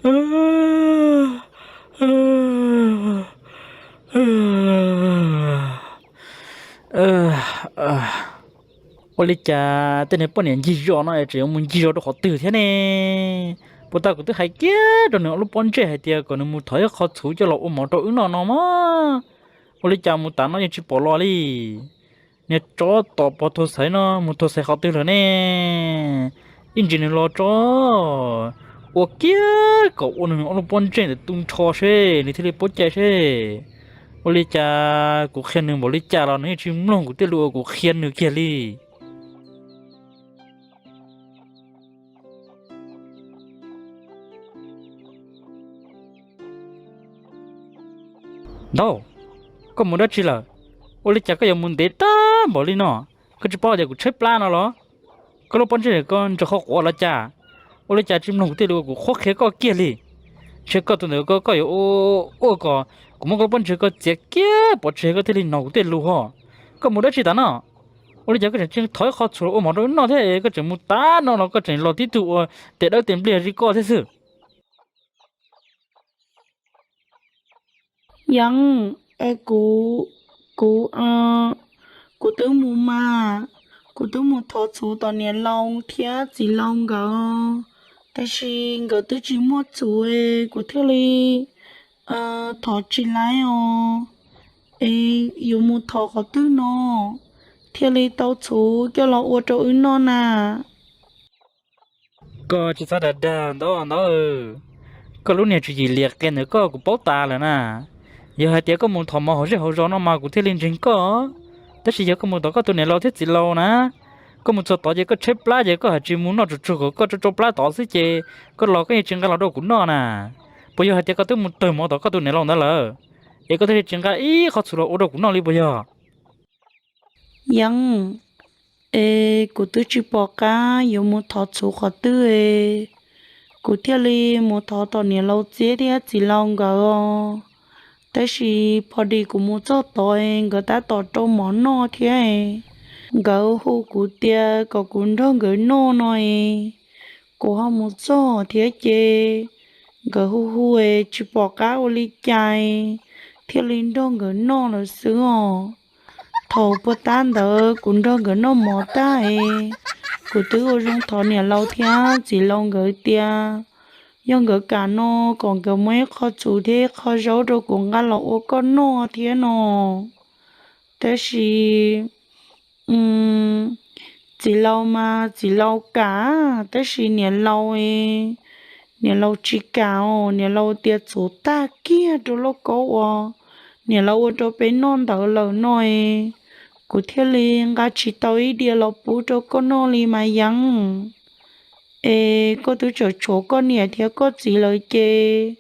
Ua li cas tej niag poj niam ncig zos no es tseem yuav mus ncig zos rau qhov twg thiab ne? Puag ta kuv twb hais kiag rau nws ob lub pob ntseg hais tias kom nws mus thov ib qho txhuv coj los ua mov rau wb noj no mas. Ua li cas mus tav no yeej tsis pom los li? Niag tsov tom pog Thuav Xaiv no mus Thuav Xaiv qhov twg lawm ne? Ib ntsis nws los tso, ua kiag kom ua nws ob lub pob ntseg ntawd tu nrho seb nws thiaj li paub cai seb. Ua li cas kuv qhia nws npaum li cas los nws yeej tsis mloog kuv tej lus uas kuv qhia nws kiag li. Ntau, koj mus dab tsi lawm? Ua li cas koj yuav mus ntev tag npaum li no? Koj tsis paub tias kuv tshaib plab no los? Koj lub pob ntseg koj ntsaws qhov quav los cas? Ua li cas tsis mloog kuv tej lus uas kuv qhuab qhia koj kiag li? Ntshe koj tus ntawd koj yuav ua kom kuv muab koj lub pob ntseg koj txiav kiag pov tseg koj thiaj li hnov kuv tej lus ho. Koj mus dab tsi tas no? Ua li cas koj tseem thov ib qho txhuv los ua mov rau wb noj thiab es koj tseem mus tav no los koj tseem los tib tug ua tes dawb tes npliag li koj thiab xwb. Yeeb, kuv, kuv, kuv twb mus mas, kuv twb mus thov txhuv tom niam laus thiab txiv laus nkawd, tab sis nkawd twb tsis muaj txhuv, kuv thiaj li thov tsis laib os. Es yuav mus thov qhov twg no thiaj li tau txhuv coj los ua rau wb noj na? Koj tsis txhob dag dag ntau ntau. Koj lub niag tswv yim liam qia ntawm koj kuv paub tas lawm na. Yog hais tias koj mus thov mov hauv zej hauv zos no mas kuv thiaj li ntseeg koj. Tab sis yog koj mus tom koj tus niam laus thiab txiv laus na, koj mus txog tod ces koj tshaib plab ces koj hais tsis mus noj tsuag tsuag kom koj tsau tsau plab tod xwb ces koj los koj yeej tsis nqa los rau kuv noj na. Puas yog hais tias koj twb mus tawg mov tom koj tus niam laus ntawd lawm, es koj thiaj li tsis nqa ib qho txhuv los ua rau kuv noj li puas yog? Yeeb, es kuv twb tsis pom qab yuav mus thov txhuv qhov twg, kuv thiaj li mus thov tom niam laus txiv thiab txiv laus nkawd os. Tab sis pho dis kuv mus txog tod nkawd tab tom rau mov noj thiab, nkawd hu kuv tias kom kuv nrog nkawd noj no es, kuv ho mus txog thiab ces nkawd hu hu es tsis pom qab ua li cas, thiaj li nrog nkawd noj lawm xwb os. Thaum puag ta ntawd kuv nrog nkawd noj mov tag es, kuv twb ua zoo thov niam laus thiab txiv laus nkawd tias, yog nkawd kam no kom nkawd muab ib qho txhuv thiab ib qho zaub rau kuv nqa los ua koj noj thiab no. Tab sis txiv laus mas txiv laus kam, tab sis niam laus, niam laus tsis kam os, niam laus tias txhuv tag kiag rau lauj kaub uas niam laus ua rau peb noj ntawd lawm no es, kuv thiaj li nqa tsis tau ib diav los pub rau koj noj li mas Yeeb. Es koj twb tseem tshuav koj niam thiab koj txiv lawm ces,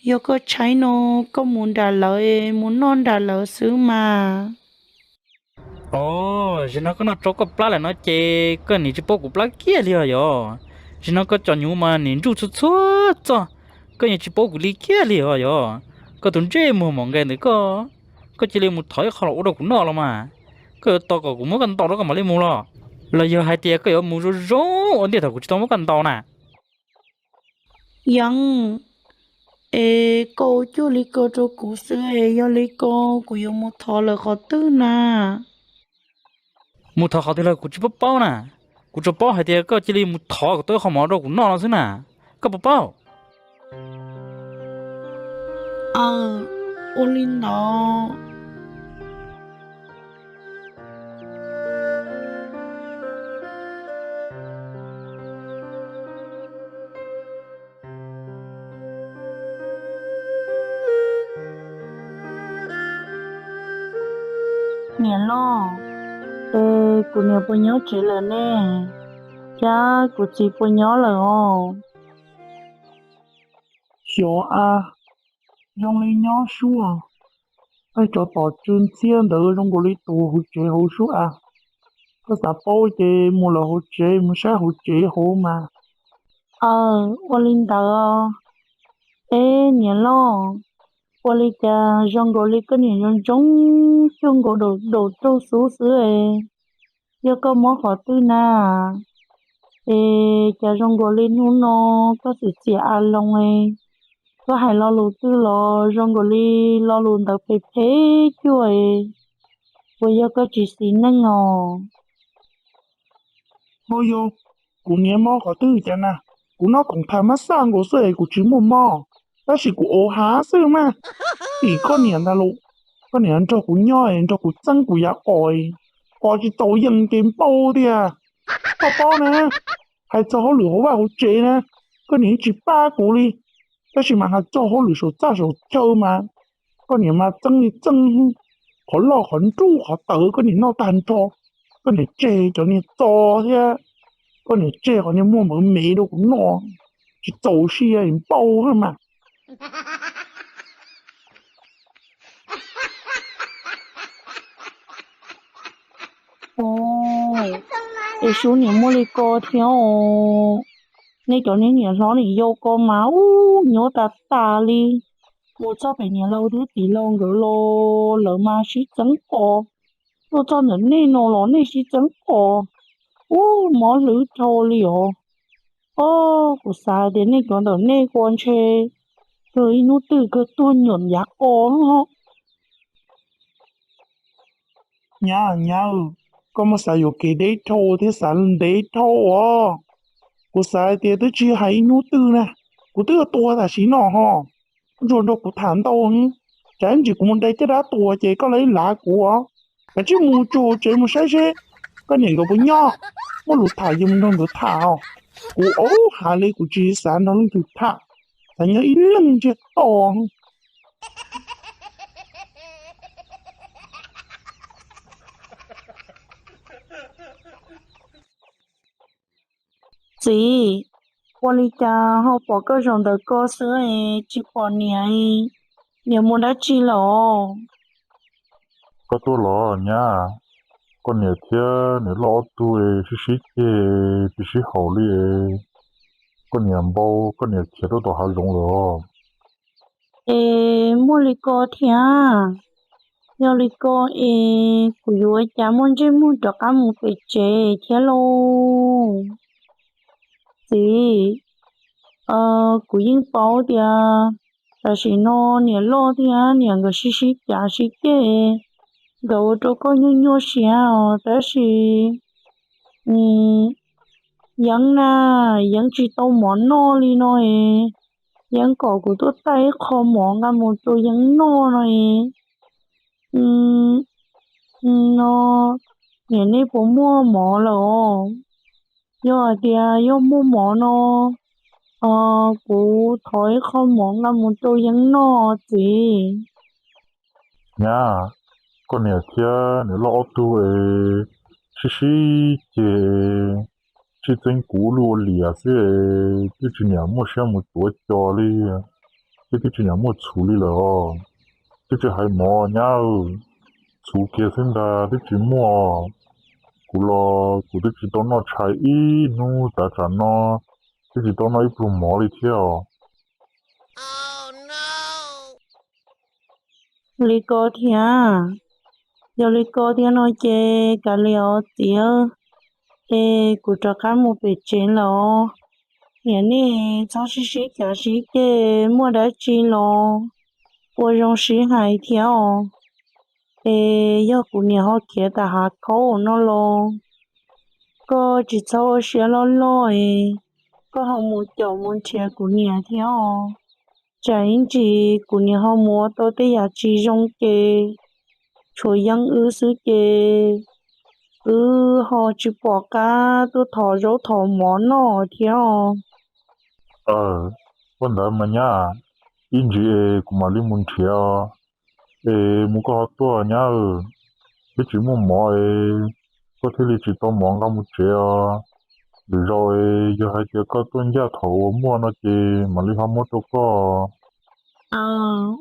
yog koj tshaib no, koj mus nram lawv es mus noj nram lawv xwb mas. Os, zaum no koj noj tsau koj plab lawm no ces koj nim tsis paub kuv plab kiag li os yog? Zaum no koj cov hnyuv mas nim ntsuj txhua txhua txog, koj yeej tsis paub kuv li kiag li os yog? Koj tus ntsej muag mom nqaij ntawm koj, koj cia li mus thov ib qho los ua rau kuv noj los mas. Koj yuav tos kom kuv muab koj ntaus rau koj mam li mus los? Los yog hais tias koj yuav mus zoo zoo ua ntej thaum kuv tsis tau muab koj ntaus na? Yeeb, es koj ua cuag li ko rau kuv xwb es yog li ko kuv yuav mus thov lawm qhov twg na? Mus thov qhov twg los kuv tsis paub paub na. Kuv tsuas paub hais tias koj cia li mus thov kom tau ib qho mov rau kuv noj no xwb na. Koj puas paub? Aw, ua li ntawd. Niam loj, es kuv niam puas nyob tsev lawm ne? Thiab kuv txiv puas nyob lawm os? Xyov a, zoo li nyob sub. Peb tsov tom tsw ntxhiab ntawd zoo nkaus li tuag hauv tsev hauv sub a. Koj xav paub ces mus lawm hauv tsev mus saib hauv tsev hauv mas. Aw, ua li ntawd. Eb niam loj, ua li cas zoo nkaus li koj niam zoo zoo cuag nkaus daum raug xub xwb es? Yog koj mob qhov twg na? Es cas zoo nkaus li hnub no koj txiv txiam a loo, koj hais lo lus twg los zoo nkaus li lo lus ntawd phem phem cuag, puas yog koj tsis xis neej os? Ho yog, kuv niaj mob qhov twg cas na? Kuv noj koom tham mab xaj nkaus xwb es kuv tsis muaj mob, tab sis kuv ua hav xwb mas. Tim koj niam ntag lauj, koj niam nrog kuv nyob es nrog kuv txeeb kuv yav qos, qos tsis txaus yees ces npau tiag. Koj paub na, hais txog hauj lwm hauv vaj hauv tsev na, koj niam tsis pab kuv li, tab sis mas hais txog hauj lwm saum txaj saum chaw mas koj niam mas txeeb li txeeb, qhov loj qhov nruj qhov tawv koj niam noj tag nrho. Koj niam tseg cov niag txo thiab, koj niam tseg qhov niag muaj npawv mev rau kuv noj, tsis txaus siab npau mas. Ua, es sub niam muaj li ko thiab os. Nej cov niag niam hlob niam yau ko mas ub nyuaj tas tas li. Mus txog pem niam laus thiab txiv laus nkawd los lawv mas sib txeeb qos, tuaj txog ntawm nej no los nej sib txeeb qos, ub mob hlwb dhau li os. Os, kuv xav hais tias nej cov ntawm nej ko ntshe kawg ib hnub twg kawg tuag nyuam yav qos lub ho. Nyab, nyab, koj muaj xav yuam kev deb dhau thiab xav ntev dhau os. Kuv xav hais tias twb tsis hais ib hnub twg na, kuv twb yuav tuag tam sim no ho. Ntsuag nrog kuv tham ntau, tsam ib ntsis kuv mus de caj dab tuag ces koj los lav kuv. Kav tsij mus tsuag tsev mus saib seb koj niam nkawd puas nyob, muaj lus tham ces mus nrog nkawd tham os. Kuv ua hav li kuv tsis xav nrog leej twg tham, xav nyob ib leeg ntsiag to. Txiv, ua li cas ho pom koj zaum ntawm ko xwb es tsis pom niam? Niam mus dab tsi lawm? Koj tuaj los nyab, koj niam thiab niam loj ob tug es sib sib ceg tsis sib haum li es koj niam npau koj niam khiav rau tom hav zoov lawm os. Es muaj li ko thiab? Yog li ko es kuv yuav ua cas muaj ntsej muag rov qab mus pem tsev thiab lauj? Txiv, kuv yeej paub tias tam sim no niam loj thiab niam nkawd sib sib cav sib ceg, nkawd ua rau koj nyuaj nyuaj siab os, tab sis Yeeb na, Yeeb tsis tau mov noj li no es, Yeeb kom kuv tuaj thaij ib qho mov nqa mus rau Yeeb noj no es. No, niam nej puas muaj mov lawm os? Yog hais tias yog muaj mov no, kuv thov ib qho mov nqa mus rau Yeeb noj txiv. Nyab, koj niam thiab niam loj ob tug es sib sib ceg, sib txeeb kuv ua luj ua liam xwb es twb tsis niam muaj siab mus tuav cos li, thiab twb tsis niam muaj txhuv li lawm os. Twb tsis hais mov nyab, txhuv kiag xwb ntag twb tsis muaj. Kuv los kuv twb tsis tau noj tshais ib hnub tav tsam no, twb tsis tau noj ib pluag mov li thiab os. Li ko thiab? Yog li ko thiab no ces kav liam os txiv, es kuv rov qab mus pem tsev lawm. Niam nej txhob sib sib cav sib ceg, muaj dab tsi los ua zoo sib hais thiab os. Es yog kuv niam ho khiav tas hav khaub no los koj tsis txhob ua siab loj loj es koj ho mus caum mus nrhiav kuv niam thiab os. Tsam ib ntsis kuv niam ho mus ua tau tej yam tsis zoo ces tshuav Yeeb wb xwb ces wb ho tsis pom qab tuaj thov zaub thov mov noj thiab os. Ua ntawd mas nyab, ib ntsis es kuv mam li mus nrhiav os. Es mus koj ho tuaj nyab, twb tsis muaj mov es koj thiaj li tsis tau mov nqa mus tsev os. Lwm zaus es yog hais tias koj tuaj ncaj thaum uas muaj no ces mam li ho muab rau koj.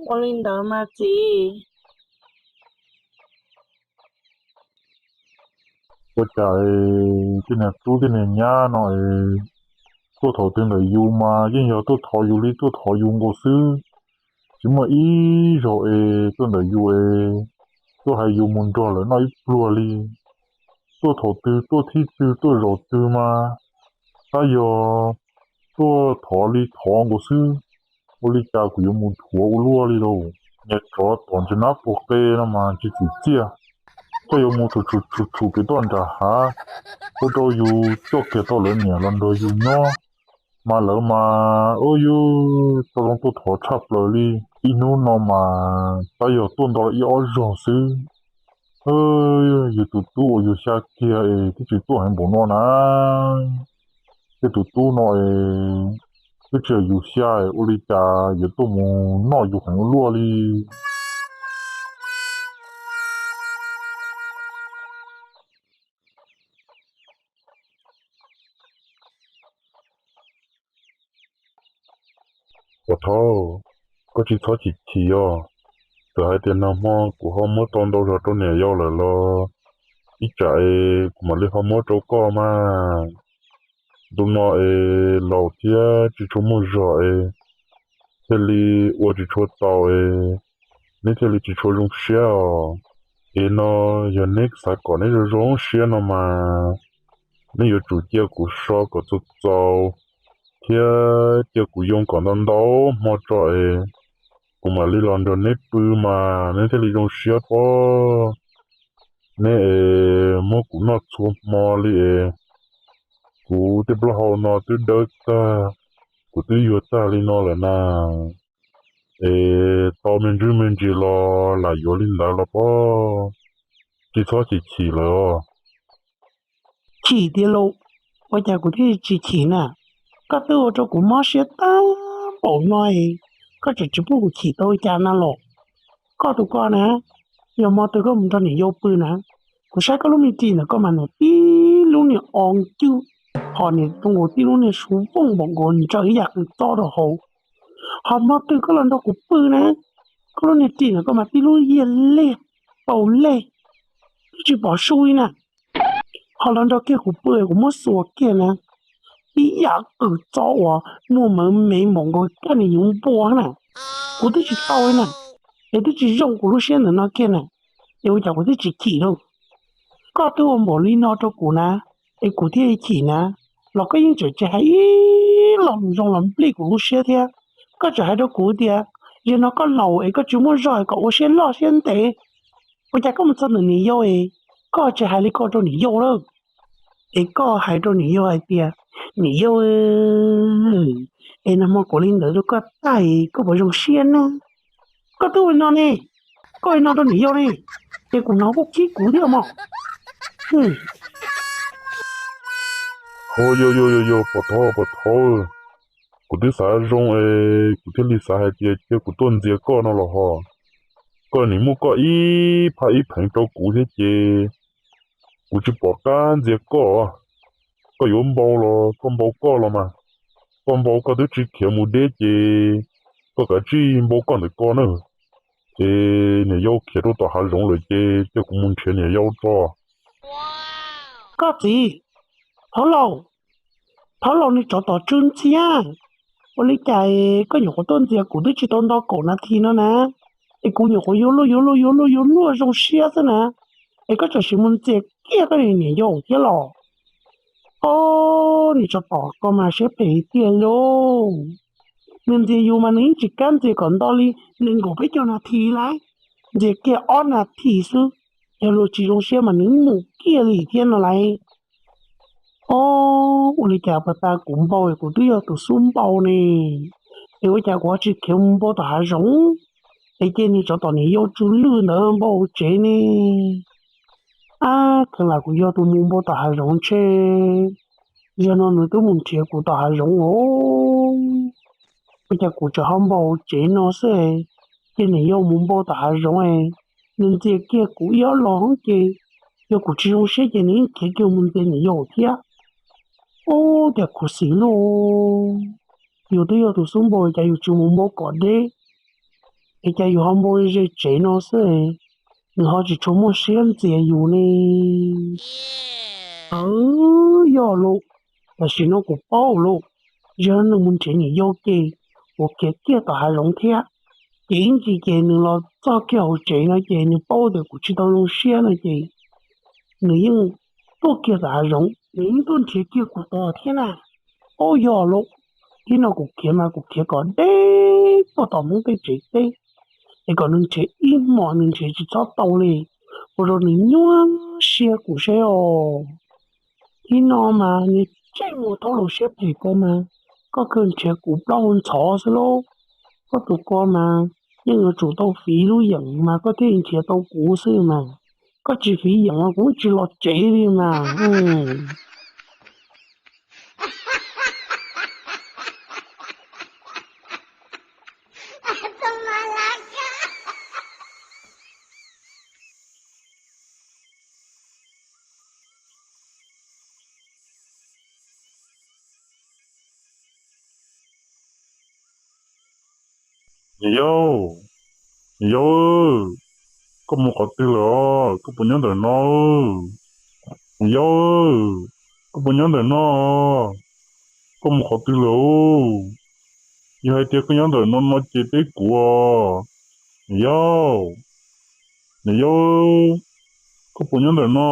Ua li ntawd mas txiv. Ua cas es tej niag tub tej niag nyab no es tuaj thaum twg ntawm yus mas yeej yog tuaj thov yus li tuaj thov yus nkaus xwb. Tsis muaj ib zaug es tuaj ntawm yus es tuaj hais yus mus nrog lawv noj ib pluag li. Tuaj thaum twg tuaj thib twg tuaj zaum twg mas tab yog tuaj thov li thov nkaus xwb, ua li cas kuv yuav mus dhuav ua luaj li lauj. Niag tsov tom ntsis nab puag qe no mas tsis txim txiaj, koj yuav mus tshum tshum tshum kev tuaj nram hav, ua rau yus coj kiag tau lawv niam los nrog yus nyob, mas lawv mas ua yus tau zoo tuaj thov tshaj plaws li. Ib hnub no mas tab yog tuaj nto ib ob zaug xwb. Yus tus tub uas yus xya kiag es twb tsis tuaj heev npaum no na. Tej tus tub no es twb tsis yog yus xya, ua li cas yuav tuaj mus noj yus heev ua luaj li. Pov Thoob, koj tsis txhob chim chim os. Txawm hais tias nag hmo kuv ho muab tau ntau zog rau niam yau lawm los ib tsam es kuv mam li ho muab rau koj mas. Ntu no es laus thiab tsis tshua muaj zog es thiaj li ua tsis tshua tau es neb thiaj li tsis tshua zoo siab os. Es no yog neb xav kom neb zoo zoo siab no mas neb yuav tsum cia kuv so kom txaus txaus thiab cia kuv yoo kom ntau ntau hmo tso es kuv mam li los nrog neb pw mas neb thiaj li zoo siab pob. Neb es muab kuv noj txhua hmo li es kuv tej plaub hau no twb dawb tag, kuv twb yuag tag li no lawm na. Es tau me ntsis me ntsis los lam yuav li ntawd los pob, tsis txhob chim chim lawm os. Chim tiag lauj, ua cas kuv thiaj tsis chim na? Koj twb ua rau kuv mob siab tag npaum no es koj tseem tsis pub kuv chim tau li cas na los? Koj tus koj na, yog hmo twg koj mus nrog niam yau pw na, kuv saib koj lub me ris ntawm koj mas nws tib lub niag o ncwb, ho niag zoo nkaus tib lub niag su vooj npaum nkaus ntsaws ib yam qws txob rau hauv. Ho hmo twg koj los nrog kuv pw na, koj lub niag ris ntawm koj mas tib lub yiag lej, paus lej, twb tsis pom su li na. Ho los nrog kiag kuv pw kuv muab xuas kiag na, ib yam qws txob uas muaj mawv mev npaum nkaus kab niag yuv npua na. Kuv twb tsis tau li na, es twb tsis zoo kuv lub siab ntawm no kiag na, es ua cas kuv twb tsis chim lauj? Koj twb ua npaum li no rau kuv na, es kuv thiaj chim na, los koj yeej tseem tsis hais ib lo lus zoo los nplij kuv lub siab thiab. Koj tseem hais rau kuv tias, yog no koj laus es koj tsis muaj zog es kom ua siab loj siab ntev. Ua cas koj mus txog ntawm niam yau es koj tsis hais li ko rau niam yau lawm? Es koj hais rau niam yau hais tias, niam yau, es nag hmo kuv li ntawd rau koj tag, koj puas zoo siab na? Koj twb ua li no ne, koj ua li no rau niam yau ne, ces kuv hnov kuj khib kuv thiab mog. Ho yog yog yog yog, Pov Thoob, Pov Thoob, kuv twb xav zoo es kuv thiaj li xav hais tias cia kuv tuaj ntxias koj no los ho. Koj nim muab koj ib phaj ib pheev rau kuv thiab ces kuv tsis pom qab ntxias koj. Koj yuav npau los koj npau koj los mas, koj npau koj twb tsis khiav mus deb ces koj kav tsij npau koj ntawm ko na. Es niam yau khiav rau tom hav zoov lawm ces cia kuv mus nrhiav niam yau tso. Koj txiv, thov laus, thov laus, niag tsov tom tsw ntxhiab, ua li cas koj nyuam qhuav tuaj ntxias kuv twb tsis tau nto kaum nas this no na, es kuv nyuam qhuav yuav luaj yuav luaj yuav luaj yuav luaj zoo siab xwb na, es koj tseem sim mus ntxias kiag koj niam yau thiab los? Ob, niag tsov tom ko mas siab phem tiag lauj. Nws ntxias yus mas nws yeej tsis kam ntxias kom nto li nees nkaum peb caug nas this lauj, ntxias kiag ob nas this xwb, yog luag tsis zoo siab mas nws mus kiag li thiab no lauj. Ob, ua li cas puas tas kuv npau es kuv twb yog tus xub npau ne, es ua cas kuv ho tsis khiav mus npau tom hav zoov, es cia niag tsov tom niam yau tsw lwj ntawd npau hauv tsev ne? Ab, kheev lam kuv yog tus mus npau tom hav zoov ntshe, yog no nws twb mus nrhiav kuv tom hav zoov os. Ua cas kuv tseem ho npau hauv tsev no xwb, ces niam yau mus npau tom hav zoov, nws ntxias kiag kuv ib ob los ces, yog kuv tsis zoo siab ces nws yeej khiav kiag mus ntxias niam yau thiab. Ub, cas khuv xim lauj, yus twb yog tus xub npau cas yus tsis mus npau kom deb, es cas yus ho npau ze tsev no xwb, nws ho tsis tshua muaj siab ntxias yus ne. Aw, yog lauj, tam sim no kuv paub lauj, yog nws mus nrhiav niam yau ces kuv khiav kiag tom hav zoov thiab, ces ib ntsis ces nws los txog kiag hauv tsev no ces nws paub tias kuv tsis tau zoo siab no ces nws yeej tuaj kiag tom hav zoov, nws yeej tuaj nrhiav kiag kuv tos thiab na. Ub, yog lauj, tib no kuv khiav mas kuv khiav kom deb puag tom Hmoob tej tsev teb, es kom nws nrhiav ib hmos nws nrhiav tsis txhob tau li, ua rau nws nyuaj siab kuv seb os. Tib no mas nws tseem muaj thaub laus siab phem ko mas, koj kawg nrhiav kuv plaub hau ntxhov xwb lauj. Koj tus ko mas yeej yuav tsum tau fiv lub yeem mas koj thiaj nrhiav tau kuv xwb mas, koj tsis fiv yeem mas kuv tsis los tsev li mas. Niam yau, niam yau, koj mus qhov twg lawm os? Koj puas nyob ntawm no? Niam yau, koj puas nyob ntawm no? Koj mus qhov twg lawm? Yog hais tias koj nyob ntawm no no ces teb kuv os. Niam yau, niam yau, koj puas nyob ntawm no?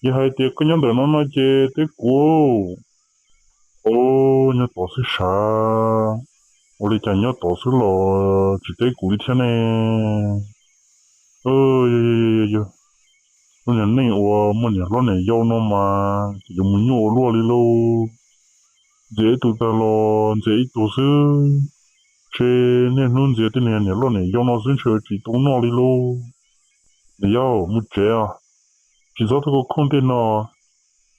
Yog hais tias koj nyob ntawm no no ces teb kuv. Ub, nyob tod xwb sav. Ua li cas nyob tod xwb los tsis teb kuv li thiab ne? Yog, yog, yog, lub niag neej uas muaj niam hlob niam yau no mas ces yuav mus nyuaj ua luaj li lauj. Ntxias ib tug tag los ntxias ib tug xwb, ntshe niaj hnub ntxias tej niag niam hlob niam yau no xwb ntshe tsis tau noj li lauj. Niam yau, mus tsev os, tsis txhob tuaj khooj tej no,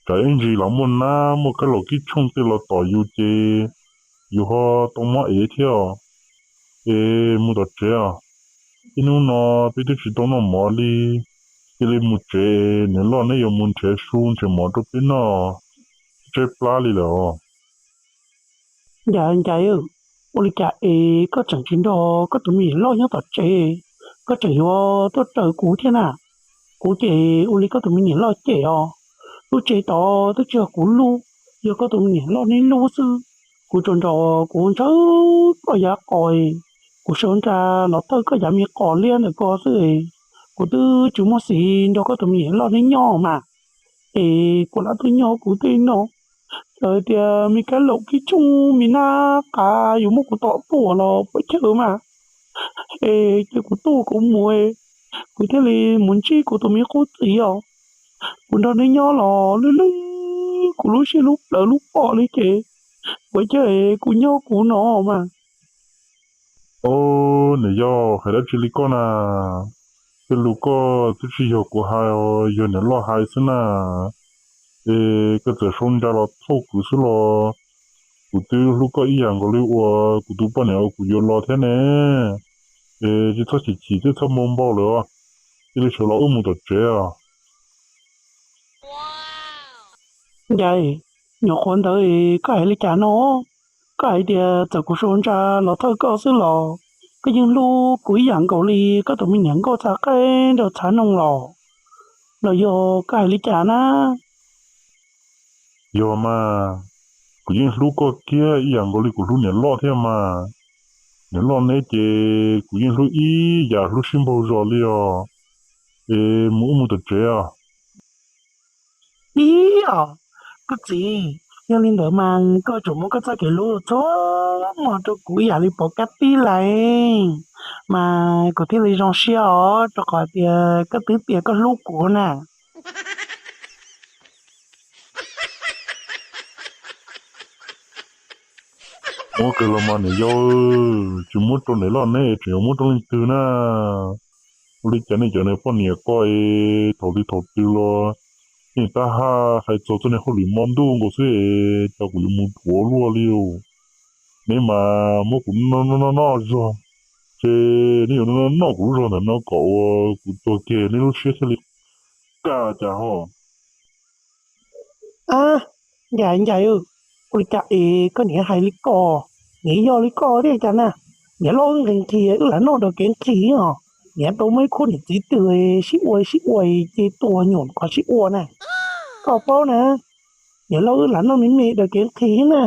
tsam ib ntsis los muaj nab muaj kab laum kib tshooj tej los tom yus ces yus ho tau mob ev thiab os. Es mus tom tsev os, ib hnub no peb twb tsis tau noj mov li, cia li mus tsev, niam loj neb yuav mus nrhiav su nrhiav mov rau peb noj, tshaib plab li lawm os. Ncaim, Ncaim, ua li cas es koj tseem tsis nrog koj tus me niam loj nyob tom tsev, koj tseem yuav tuaj raws kuv thiab na? Kuv ces ua li koj tus me niam loj cem os. Lub tsev tod twb tsis yog kuv lub, yog koj tus me niam loj neb lub xwb. Kuv tsuas nrog kuv ntshaw koj yav qos, kuv sau nra los thawj koj yav me qos liab ntawm ko xwb. Kuv twb tsis muaj xiv nrog koj tus me niam loj neb nyob mas, es kuv lam tuaj nyob kuv tej no. Lawv tias me kab laum kib tshooj me nab qav yuav muab kuv tom tuaj los puas chawj mas, es cia kuv tuaj kuv mus, kuv thiaj li mus ntsib kuv tus me qub txiv os. Kuv nrog neb nyob los lwj lwj kuv lub siab lub plawv lub pom li ces puas chawj es kuv nyob kuv no mas. Os, niam yau, hais dab tsi li koj na? Tej lus koj twb tsis yog kuv hais os, yog niam loj hais xwb na. Es koj txawm sau nra los thauj kuv xwb los kuv twb hlub koj ib yam nkaus li uas kuv tus poj niam uas kuv yuav los thiab ne. Es tsis txhob chim chim thiab txhob npau npau lawm os, cia li sawv los wb mus tom tsev os. Ncaim, nyuam qhuav ntawd koj hais li cas no? Koj hais tias txawm kuv sau nra los thawj koj xwb los koj yeej hlub kuv ib yam nkaus li koj tus me niam nkauj txhav qaib nrog txhav noog los, los yog koj hais li cas na? Yog mas, kuv yeej hlub koj kiag ib yam nkaus li kuv hlub niam loj thiab mas. Niam loj neb ces kuv yeej hlub ib yam hlub sib npaug zos li os. Es mus wb mus tom tsev os. Ib os, koj txiv, yog li ntawd mas koj tsuas muab koj txoj kev hlub txhua muag rau kuv ib yam li pov kab tib lais, mas kuv thiaj li zoo siab os, rau qhov tias koj twb tias koj hlub kuv na. Muab kiag los mas niam yau, tsis muab rau niam loj neb tseem yuav muab rau leej twg na? Ua li cas nej cov niag poj niam ko es thaum twg thaum twg los yeej tab haj hais txog txoj niag hauj lwm hmo ntuj nkaus xwb es cas kuv yuav mus dhuav luaj li os. Neb mas muab kuv noj noj noj zog, ces neb yuav noj noj kuv lub zog ntawm no kom ua kuv tuag kiag neb lub siab thiaj li kaj cas ho. Ab, Ncaim, Ncaim, ua li cas es koj niam hais li ko? Niam yog li ko thiab cas na? Niam loj wb nqhis nqhis wb lam noj dog kev nqhis os. Niam tau muaj ib khub niam txiv twg sib ua sib ua ces tuag nyuam qhuav sib ua na. Koj paub na, niam loj wb lam noj me me dog kev nqhis na.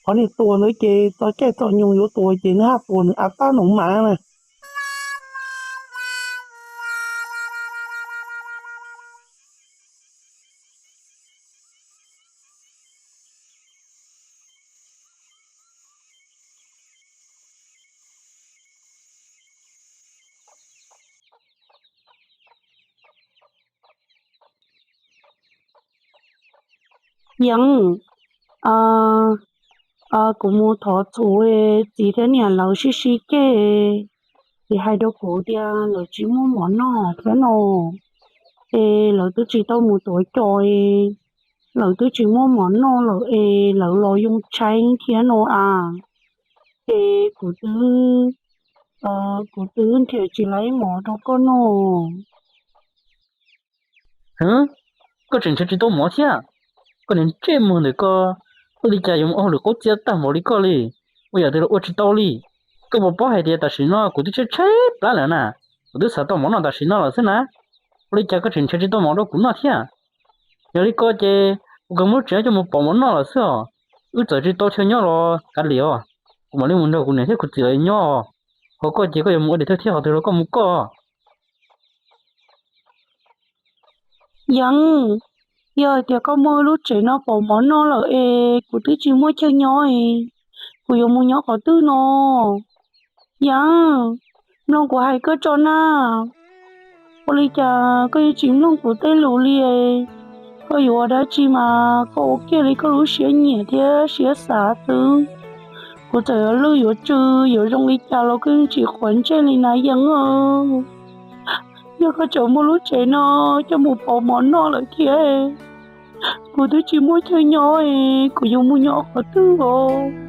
Qhov niag tuag ntawd ces txog caij txog nyoog yuav tuag ces nws haj tuag nws av tab nus mav na. Yeeb, kuv mus thov txhuv txiv thiab niam lawv sib sib ceg, ces hais rau kuv tias lawv tsis muaj mov noj thiab no, es lawv twb tsis tau mus tuav cos, lawv twb tsis muaj mov noj lawm es lawv los yoo tshaib thiab no as. Ces kuv twb, kuv twb nrhiav tsis tau mov rau koj noj. Koj tseem nrhiav tsis tau mov thiab? Koj niag ntsej muag ntawm koj, ua li cas yuav mus ua hauj lwm qaub txia tag npaum li koj li, ua yam twg los ua tsis tau li. Koj puas paub hais tias tam sim no kuv twb tshaib tshaib plab lawm na, kuv twb xav tau mov noj tam sim no lawm xwb na. Ua li cas koj tseem nrhiav tsis tau mov rau kuv noj thiab? Yog li ko ces kuv kawg muab tsev coj mus pauv mov noj lawm xwb os. Wb txawm tsis tau chaw nyob los kav liam os, kuv mam li mus nrog kuv niam thiab kuv txiv lawv nyob. Ho koj ces koj yuav mus ua dej thawj thiab qhov twg los koj mus koj. Yeeb, yog hais tias koj muaj lub tsev no pauv mov noj lawm es kuv twb tsis muaj chaw nyob es kuv yuav mus nyob qhov twg no? Yeeb, mloog kuv hais koj tso na. Ua li cas koj yeej tsis mloog kuv tej lus li? Koj yuav ua dab tsi mas koj ua kiag li koj lub siab nyiam thiab siab xav xwb. Kuv txawm yuav lwj yuav tsw yuav zoo li cas los koj yeej tsis quav ntsej li na Yeeb. Yog koj tseem muaj lub tsev no coj mus pauv mov noj lawm thiab, kuv twb tsis muaj chaw nyob, kuv yuav mus nyob qhov twg os?